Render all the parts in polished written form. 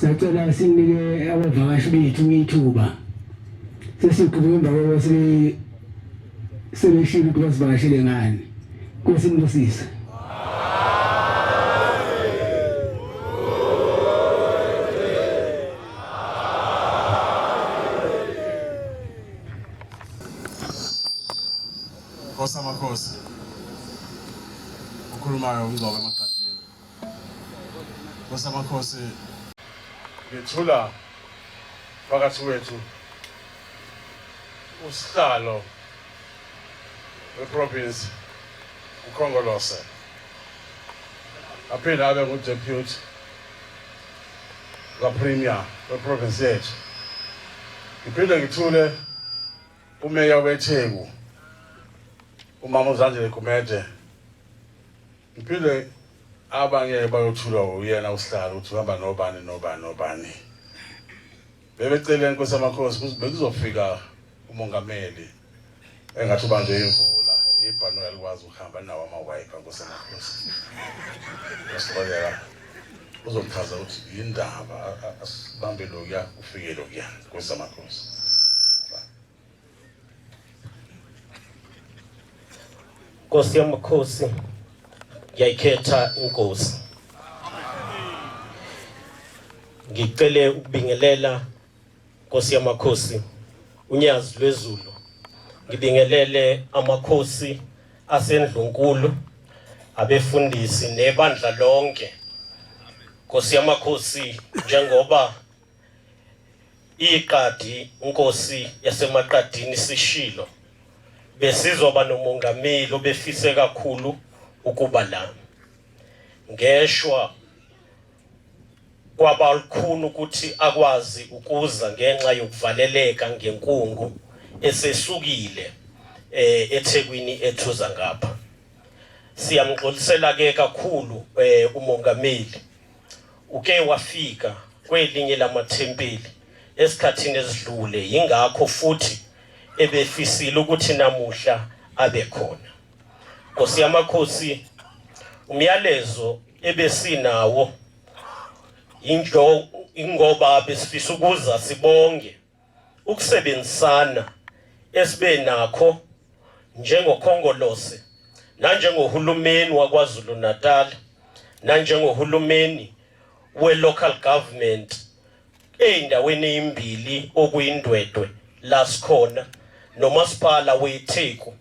Sacela sinike abavakashi bethu ithuba. Sesiqhubeka emva kokuba sebeshilo ukuthi basivakashele ngani. Nkosi nibusise. Nkosi amakhosi. Ukhulumayo uNgcobo emaqadini. Nkosi amakhosi ngithula phakathi kwethu usihlalo weprovince uKhongolose aphinde abe ngudeputy kapremier weprovince yethu. Ngiphinde ngithule umeya weTheku umama uZandile Gumede. Ngiphinde abanye bayothulwa uyena usihlalo ukuthi uhamba nobani nobani nobani. Bebecele inkosi amakhosi bekuzofika umongameli engathi ubanjwe imvula ibhanoyi alikwazi ukuhamba nawo amawayipa nkosi amakhosi. Wasixolela uzochaza ukuthi yindaba asibambe lokuya ufike lokuya nkosi amakhosi. Nkosi yamakhosi ngiyayikhetha inkosi. Ngicele ukubingelela Nkosi yamakhosi unyazi lwezulu. Ngibingelele amakhosi asendlunkulu abefundisi nebandla lonke. Nkosi yamakhosi njengoba Iqadi Nkosi yasemaqadini sishilo besizoba nomongameli obefise kakhulu ukuba la. Ngeshwa kwaba lukhuni ukuthi akwazi ukuza ngenxa yokuvaleleka ngenkungu esesukile eh eThekwini ethuza ngapha. Siyamxolisela ke kakhulu eh umongameli uke wafika kwelinye lamathempeli esikhathini esidlule yingakho futhi ebefisile ukuthi namuhla abe khona. Nkosi yamakhosi umyalezo ebesinawo injo ingoba besifisa ukuza sibonge ukusebenzisana esibe nakho njengokhongolose nanjengohulumeni waKwaZulu Natal nanjengohulumeni we-local government ey'ndaweni eyimbili okuyindwedwe la sikhona nomasipala weTheku.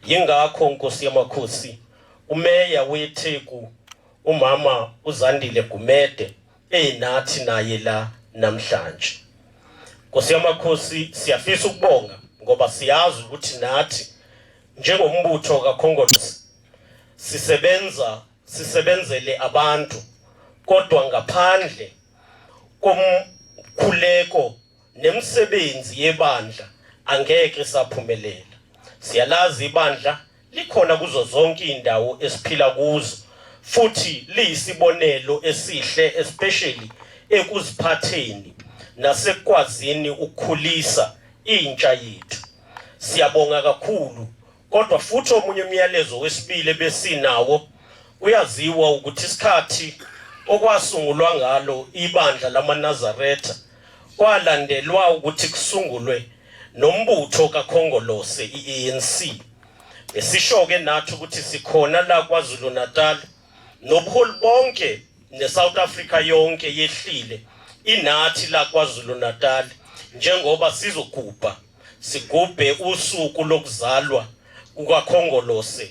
Yingakho Nkosi yamakhosi umeya weTheku umama uZandile Gumede enathi naye la namhlanje. Nkosi yamakhosi siyafisa ukubonga ngoba siyazi ukuthi nathi njengombutho kaKhongolose sisebenza sisebenzele abantu kodwa ngaphandle komkhuleko nemisebenzi yebandla angeke saphumelela. Siyalazi ibandla likhona kuzo zonke indawo esiphila kuzo futhi liyisibonelo esihle especially ekuziphatheni nasekwazini ukukhulisa intsha yethu. Siyabonga kakhulu kodwa futhi omunye umyalezo wesibili ebesinawo kuyaziwa ukuthi isikhathi okwasungulwa ngalo ibandla lamaNazaretha kwalandelwa ukuthi kusungulwe nombutho kaKhongolose iANC. Besisho-ke nathi ukuthi sikhona la KwaZulu Natal nobuholi bonke neSouth Africa yonke yehlile inathi la KwaZulu Natal njengoba sizogubha sigubhe usuku lokuzalwa kukaKhongolose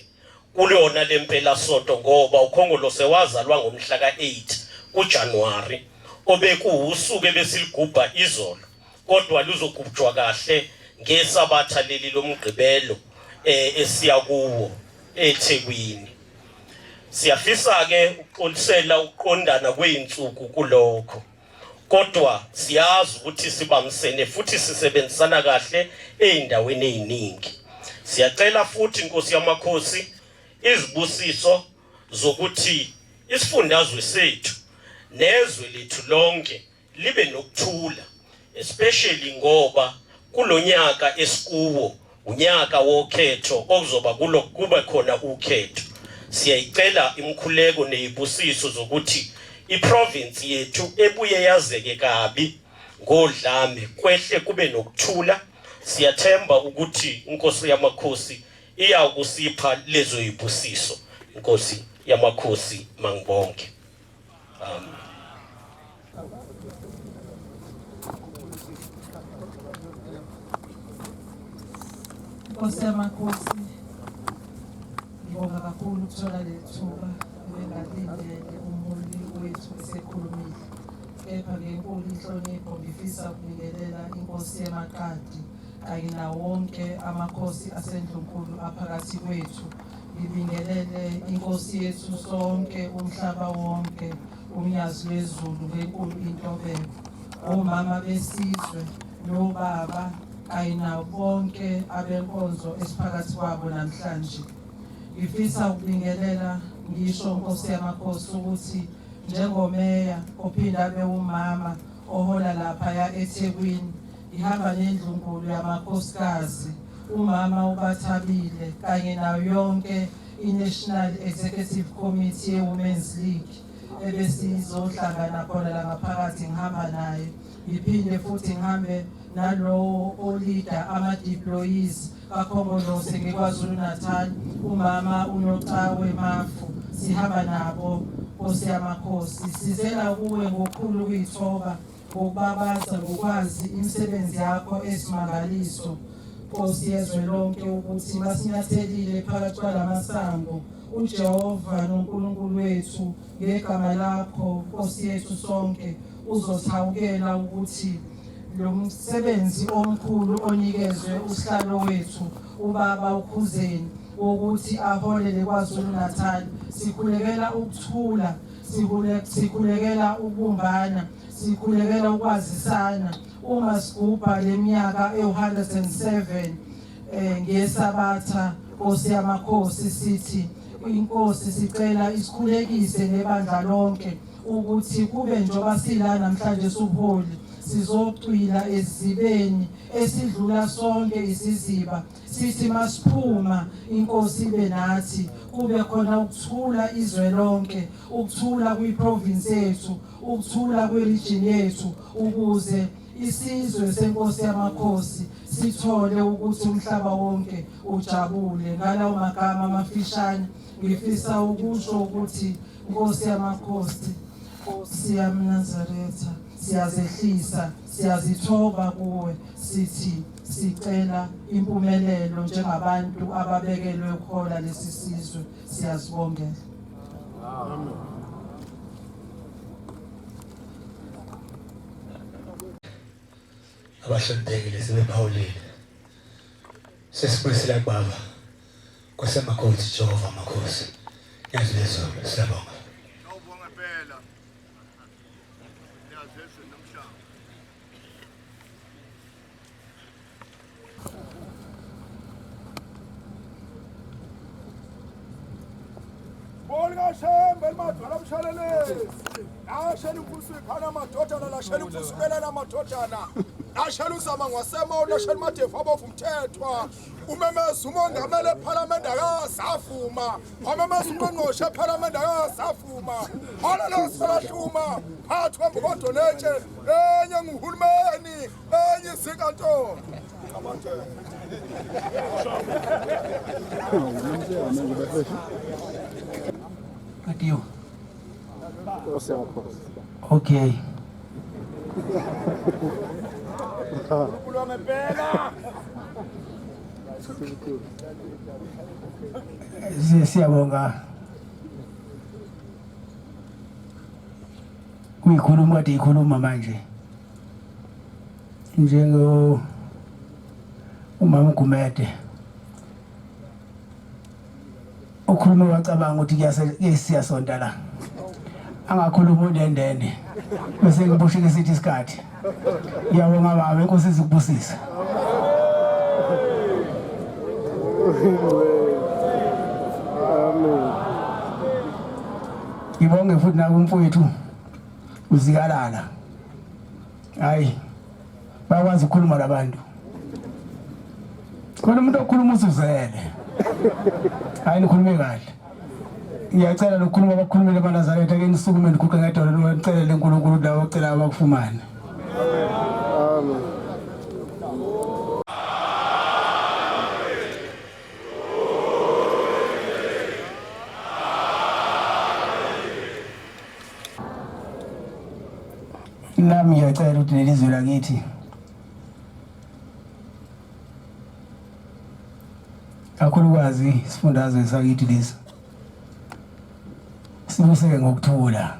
kulona lempelasonto ngoba uKhongolose wazalwa ngomhla ka-8 kuJanuwari obekuwusuku ebesiligubha izolo kodwa luzogubjwa kahle ngesabatha leli lomgqibelo eh esiya kuwo eThekwini. Siyafisa ke ukuxolisela ukuqondana kweinsuku kulokho. Kodwa siyazi ukuthi sibambisene futhi sisebenzisana kahle ezindaweni eziningi. Siyacela futhi Nkosi yamakhosi izibusiso zokuthi isifundazwe sethu nezwe lethu lonke libe nokuthula especially ngoba kulonyaka esikuwo unyaka wokhetho okuzoba kulo kube khona ukhetho. Siyayicela imikhuleko nezibusiso zokuthi iprovince yethu ebuye yazeke kabi ngodlame kwehle kube nokuthula. Siyathemba ukuthi inkosi yamakhosi iyakusipha lezo yibusiso. Inkosi yamakhosi mangibonke. Amen. Nkosi yamakhosi, ngibonga kakhulu ukuthola leli thuba ebengalindele umholi wethu esekhulumile. Kepha ngenkulu inhlonipho ngifisa ukubingelela inkosi yamaqadi kanye nawo wonke amakhosi asendlunkulu aphakathi kwethu. Ngibingelele inkosi yethu sonke umhlaba wonke uNyazi lwezulu ngenkulu intobeko. Omama besizwe nobaba kanye nabo bonke abenkonzo esiphakathi kwabo namhlanje. Ngifisa ukubingelela ngisho Nkosi yamakhosi ukuthi njengomeya ophinda abe umama ohola laphaya eThekwini ngihamba nendlunkulu yamakhosikazi umama uBathabile kanye nayo yonke i-National Executive Committee ye-Women's League ebesizohlangana khona la ngaphakathi ngihamba naye ngiphinde futhi ngihambe nalowo olida ama-deployees kaKhongolose ngeKwaZulu-Natal umama uNocawe Mafu sihamba nabo Nkosi yamakhosi sizela kuwe ngokukhulu ukuyithoba ngokubabaza ngokwazi imisebenzi yakho esimangaliso Nkosi yezwe lonke ukuthi masinyathelile phakathi kwalamasango uJehova noNkulunkulu wethu ngegama lakho Nkosi yethu sonke uzosihawukela ukuthi lo msebenzi omkhulu onikezwe usihlalo wethu ubaba uKhuzeni wokuthi aholele KwaZulu-Natal sikhulekela ukuthula sikhulekela ukubumbana sikhulekela ukwazisana uma sigubha leminyaka ewu-107 eh ngesabatha Nkosi yamakhosi sithi inkosi sicela isikhulekise nebandla lonke ukuthi kube njengoba sila namhlanje subuholi sizocwila ezibeni esidlula sonke isiziba sithi masiphuma inkosi ibe nathi kube khona ukuthula izwe lonke ukuthula kwiprovince yethu ukuthula kwiregion yethu ukuze isizwe senkosi yamakhosi sithole ukuthi umhlaba wonke ujabule ngalawo magama amafishane ngifisa ukusho ukuthi Nkosi yamakhosi Nkosi yamNazaretha siyazehlisa siyazithoba kuwe sithi sicela impumelelo njengabantu ababekelwe ukuhola lesi sizwe siyazibongela. Amen. Abahloniphekile sebephawulile. Sesibuyisela kubaba. Kwasemakhosi Jehova makhosi. Nyazi lezulu siyabonga. Awubonga impela. Nyazi lezulu nomhlaba. BolikaShembe limadwala amshalelezi lashela umfusi ikhana amadodana lashela umfusi ubelela amadodana lashela uzama ngwasema ulashela umadevu abovu umthethwa umemeza umongameli ephalamende akasavuma wamemeza ungqongqoshe ephalamende akasavuma alalosahluma phakathi kwembokodo netshe enye nguhulumeni enye izinkantolo. Qediwe. Okay. Siyabonga kuyikhuluma kade ikhuluma manje njengo umama uGumede ukhulume wacabanga ukuthi kuyasiyasonta la angakhuluma undendende bese ngibushike sithi isikhathi. Ngiyabonga baba, inkosi izikubusise. Amen. Ngibonge futhi nakumfowethu uZikalala. Hayi bayakwazi ukukhuluma labantu. Khona umuntu okhuluma usuzele. Hayi nikhulume kahle. Ngiyacela lokukhuluma abakhulumile amaNazaretha ke nisukume niguqe ngedolo nicelele uNkulunkulu lawo ocela abakufumane. Amen. Nami ngiyacela ukuthi leli zwe lakithi kakhulukazi isifundazwe sakithi lesi sibuseke ngokuthula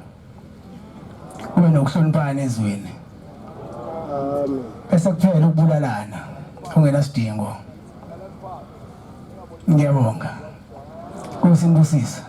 kube nokuhloniphana ezweni Amen. bese kuphela ukubulalana kungenasidingo. Ngiyabonga. Nkosi nibusise.